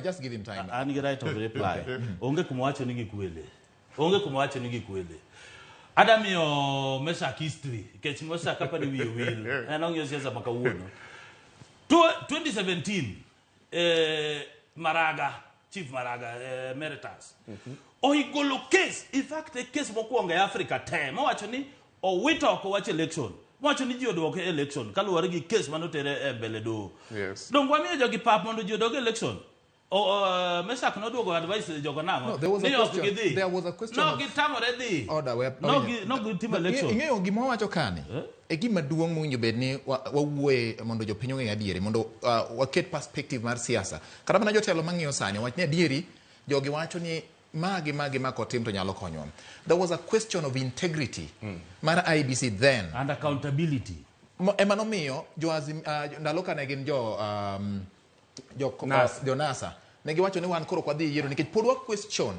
Just give him time. An gi right of reply. Onge kuma wacho ni gikwele. Onge kuma wacho ni gikwele. Ada miyo Meshack history nikech Meshack apa ni wiye wil. En ong'iyo siasa ma kawuono. 2017 Maraga, Chief Maraga Emeritus. Oigolo case, in fact e case mokwongo e Africa te mowacho ni owito oko wach election. Mowacho ni ji oduoke election kaluwore gi case manotere e mbele doho. Donge wamiyo jogi pap mondo ji odog election? Meshack noduogo advice jogo nang'o? No, there was a Ni ok question. gidhi. There was a question No of- gitamore dhi. Order, we No no gitimo election. Ing'eyo gima wawacho kani e gima duong' mowinjo bed ni wawuoye mondo jopiny ong'e adieri mondo waket perspective mar siasa. Kata mana jotelo mang'iyo sani wach ni adieri jogi wacho ni ma gi ma gi ma kotim to nyalo konywa. There was a question of integrity mar IEBC then. And accountability. Ema nomiyo jo Azim, ndalo kane gin jo NASA. Jo NASA ne giwacho ni wan koro ok wadhi yiero nikech pod wa question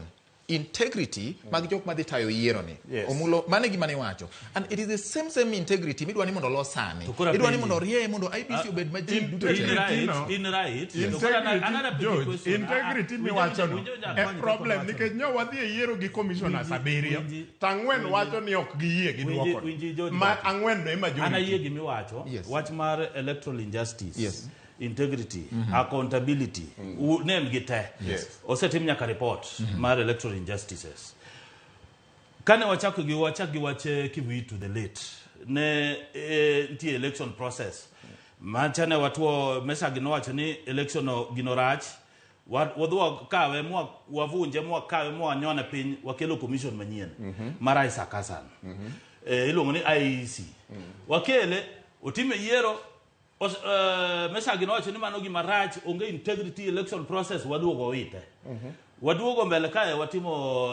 integrity mag jok madhi tayo yiero ni. Omulo, mano e gima niwacho. And it is the same integrity midwa ni mondo olos sani. To koro Idwa ni apenji. mondo orieye mondo IEBC obed ma ji duto In te. right, no. in right. Yes. To koro Integrity, another big George, question. integrity miwacho no Winjo e winjo problem wacho. nikech nyo wadhi e yiero gi commissioners abiriyo to ang'wen wacho ni ok giyie gi duoko winji George ma wacho. ang'wen no e An ayie majority. gimiwacho Yes. wach mar electoral injustice. Yes. Integrity, accountability, name gi te. Yes. Osetim nyaka report mar electoral injustices. Kane wachako gi wachak gi wach Kivuitu the late ne nitie election process macha ne watuo Meshack nowacho ni election no gino rach wadhi wakawe mwa wavunje mwakawe mwanyone piny wakelo commission manyien mar Isaac Hassan iluongo ni IEC wakele otime yiero Meshack nowacho ni mano gima rach onge integrity election process waduogo wite waduogo mbele kae watimo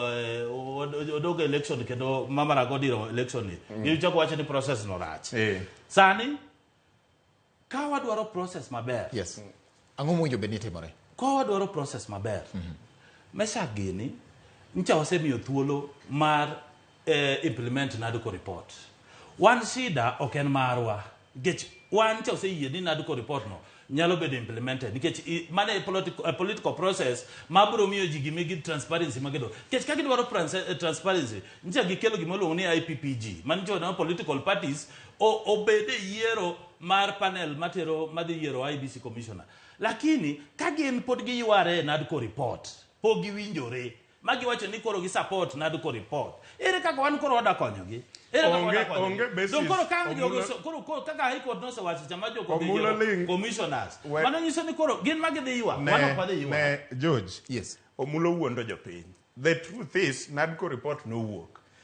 wadogo election kendo Mama Rago odiro election ni gichako wacho ni process no rach sani ka wadwaro process maber Yes. Ang'o mowinjo bed ni timore? Ka wadwaro process maber Meshack gini ncha wasemiyo thuolo mar implement NADCO report. Wan shida ok en marwa nikech wan cha oseyie ni NADCO report no nyalo bedo implemented nikech mano e political process ma biro miyo ji gima gi transparency ma gidwaro. Nikech ka gidwaro transparency, ncha gikelo gima iluongo ni IPPG, manyiso ni political parties obed e yiero mar panel matero madhi yiero IEBC commissioner. Lakini ka gin pod giyware e NADCO report, pok giwinjore ma giwacho ni koro gi support NADCO report. Ere kaka wan koro wada konyogi? Ere kaka Onge- wada konyogi? onge basis. Dong koro ka ang' jogo Omulo- koro kaka High Court nosewacho cha ma jogo dhi Omulo yiero ling. commissioners. Mano nyiso ni koro gin ma gidhi ywak, wan ok wadhi ywak. Ne, George. Yes. Omulo wuondo jopiny. The truth is, NADCO report nowuok.